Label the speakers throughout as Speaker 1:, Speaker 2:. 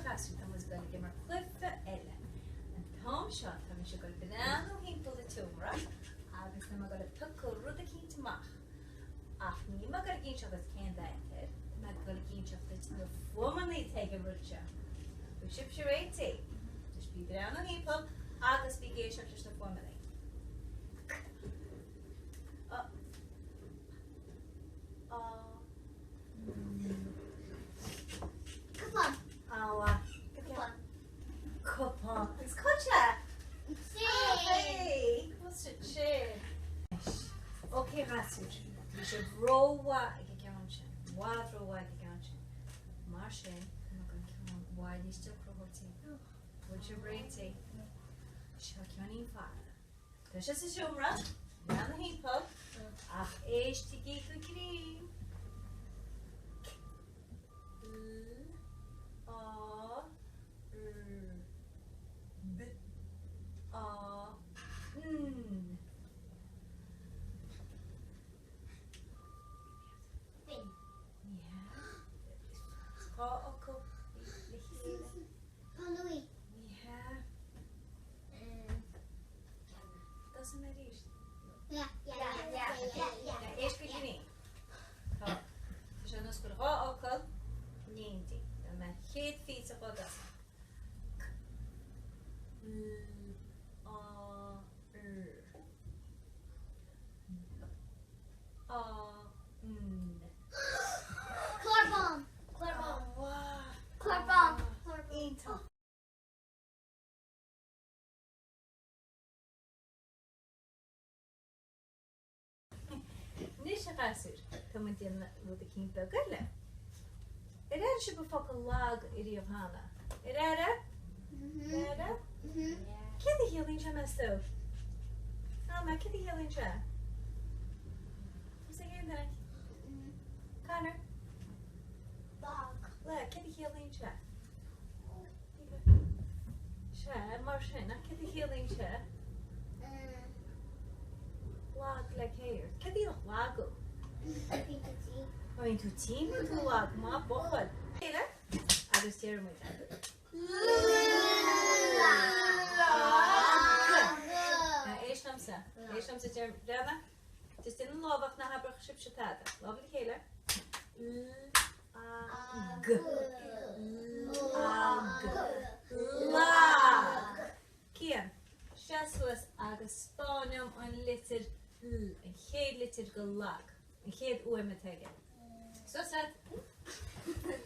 Speaker 1: ghasúir, tá muid ag dul ag imirt cluiche eile. An t-am seo tá mise ag dul breathnú thimpeall an tseomra agus tá mé ag dul ag piocadh rud eicínt amach. Ach níl mé ag dul ag inseacht duit cén dath atá air, tá mé ag dul ag inseacht duit na fuaimeanna atá ag an rud seo. Bhfuil sibhse réitithe? Anois bí ag breathnú thimpeall agus bí ag éisteacht leis na fuaimeanna. K, A, A,
Speaker 2: Cupán.
Speaker 1: An-mhaith.
Speaker 2: Cupán.
Speaker 1: Cupán. Agus cá bhfuil sé?
Speaker 2: Sin.
Speaker 1: Sin. Ok a ghasúir. Bhí sibh rómhaith ag an gceann sin. I bhfad rómhaith ag an gceann sin. Mar sin, tá mé chun ceann i bhfad níos deacra a thabhairt daoibh. Bhfuil sibh réitithe? Seo ceainnín fada. Tá sé sa seomra, breathnaigh thimpeall, ach éistigí go grinn. K, L, A, R, B, A, N.
Speaker 2: Bin.
Speaker 1: Ní hea. Tá fhocal le chéile.
Speaker 2: Polaí.
Speaker 1: Ní hea. Tosóidh mé arís. Éist go grinn. Tá sé ar nós go bhfuil dhá fhocal in éindí. Tá mé chéad phíosa dhá dtosaigh. K L A R B A N.
Speaker 2: Clár bán. Clár bán. Clár bán.
Speaker 1: Iontach. Anois a ghasúir, tá muid ag déanamh rud eicínt beag eile. Ar airigh sibh an focal lag ariamh cheana? Ar airigh? Ar airigh? Céard a chiallaíonn sé meas tú? Anna, céard a chiallaíonn sé? Is ag aon duine? Conor?
Speaker 2: Lag.
Speaker 1: Lag, céard a chiallaíonn sé? Sea, mar sin, ach céard a chiallaíonn sé? Lag le céard? Céard a dhéanfadh lag thú?
Speaker 2: Bíonn tú tinn.
Speaker 1: Má bhíonn tú tinn, bíonn tú lag, maith buachaill. Chéile agus deir muid. Lag! Éist liomsa, éist liomsa, deir, breathnaigh. Just déan an lámh ach ná habrach sibhse tada. Lámha le chéile. L A G. Lag. Lag. Cian, seas suas agus 'speáin dom an litir L, an chéad litir de lag, an chéad fhuaim atá aige. Suas leat.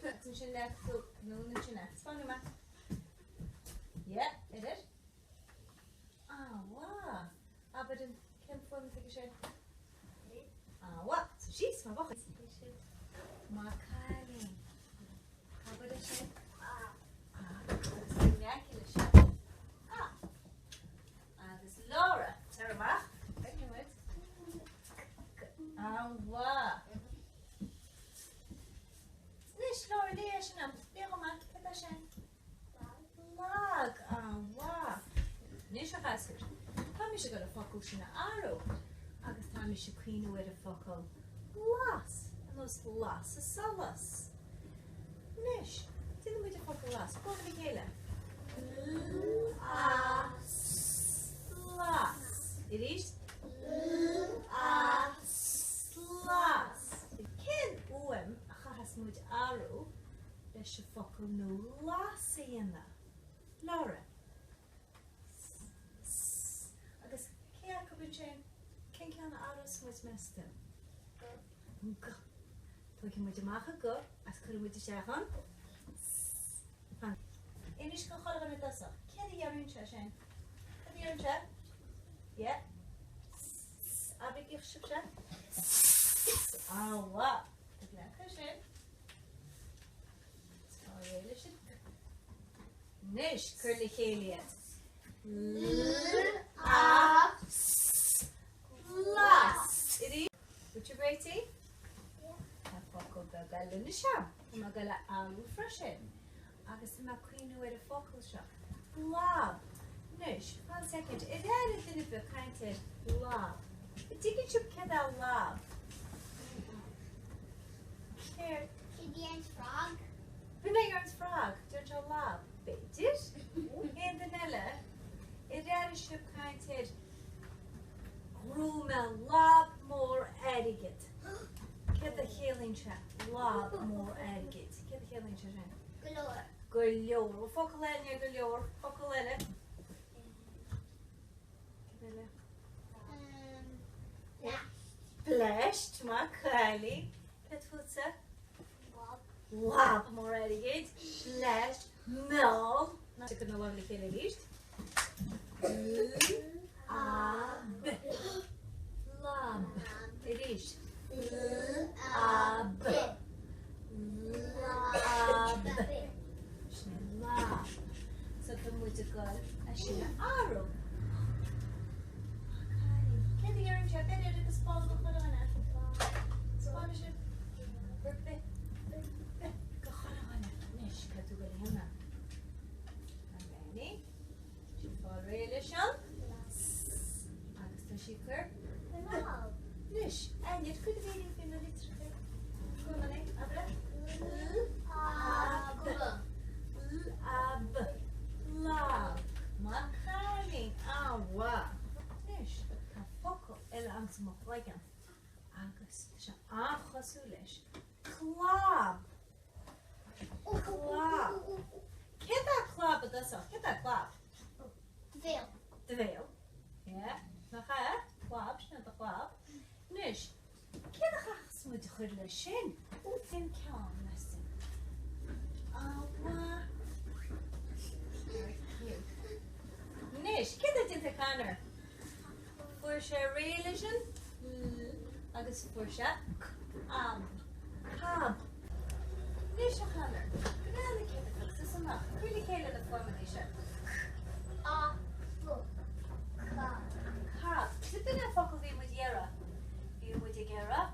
Speaker 1: Agus ansin leag tú anonn ansin é. 'Speáin dom é. Yeah, ar. An-mhaith. Abair an cén fuaim atá aige sin? An-mhaith. So síos mar bhuachaill. Maith cailín. Abair é sin. A. Agus in aice leis sin. A. Agus Laura, tar amach. Feicfidh muid. An-mhaith. Anois, Laura, léigh é sin dom. Léigh dhom é. Cad é sin? Lag, an-mhaith. Anois a ghasúir, tá mise ag dul an focal sin a athrú agus tá mise ag cuimhniú ar an focal las, ar nós lasadh solas. Anois, déanfaidh muid an focal las, lámha le chéile. L A S las. Arís. L A S las. Cén fhuaim a chaithfeas muid athrú leis an focal nua las a dhéanamh? Laura. S, S. Agus cé acu ansin, cén ceann a athros muid meas tú? An G. Tógfaidh muid amach an G agus cuirfidh muid isteach an S. Fan. Inis do chuile dhuine i dtosach, céard a deireann sé sin? Cad a deireann sé? Yeah. S, S. Abraigí sibhse. S. An-mhaith. Ag leath sin. Anois, cuir le chéile iad. L A S Las. Bhfuil sibh réitithe? Tá focal beag eile anois agam. Tá mé ag dul a athrú freisin. Agus tá mé ag cuimhniú ar an focal seo. Lab. Anois, fan soicind. Ar airigh duine ar bith caint ar lab? An dtuigeann sibh céard é lab? Céard?
Speaker 2: Cad é an frog?
Speaker 1: B'in é an frog. Ciallaíonn sé lab, b'fhéidir? Aon duine eile? Ar airigh sibh caint ar ghnóthaigh mé lab mór airgid? Céard a chiallaíonn sé, lab mór airgid? Céard a chiallaíonn sé sin?
Speaker 2: Go leor.
Speaker 1: Go leor. Bhfuil focal eile ar go leor? Focal eile? Cad eile?
Speaker 2: Bleaist.
Speaker 1: Bleaist, maith cailín. Céard fútsa?
Speaker 2: Lab.
Speaker 1: Lab mór airgid. Bleaist. Meall. Ná cuir na lámha le chéile arís. L A B. Lab. Arís. L A B. Lab. Sin é lab. So tá muid ag dul é sin a athrú. Céard a deireann sé? B'fhéidir agus fáil do chuile dhuine. Spáin sibh. B, B, B, do chuile dhuine. Anois, cad tú go léana? Ready? Sin fáil réidh leis an S. Agus tá sí cur. Anois, Áine, cuir do mhéirín faoi na litreacha. Go minic, abair. L, A, B. L, A, B. Lab. Maith cailín. An-mhaith. Anois, tá focal eile ins mo chloigeann agus tá sé an-chosúil leis. Clab. Clab. Céard é clab i dtosach? Céard é clab?
Speaker 2: Do bhéal.
Speaker 1: Do bhéal. Yeah. Nach ea? Clab, sin é do chlab. Anois, céard a chaithfeas muid a chur leis sin? Ó, cén ceann, meas tú? An-mhaith. Anois, céard atá déanta ag Conor? Fuair sé réidh leis an L agus fuair sé C, ab, cab. Anois a Chonor, breathnaigh céard atá agat amach. Cuir le chéile na fuaimeanna seo. C,
Speaker 2: A, B, cab.
Speaker 1: Cab. So b'in an focal a bhí muid ag iarraidh. Bhí muid ag iarraidh.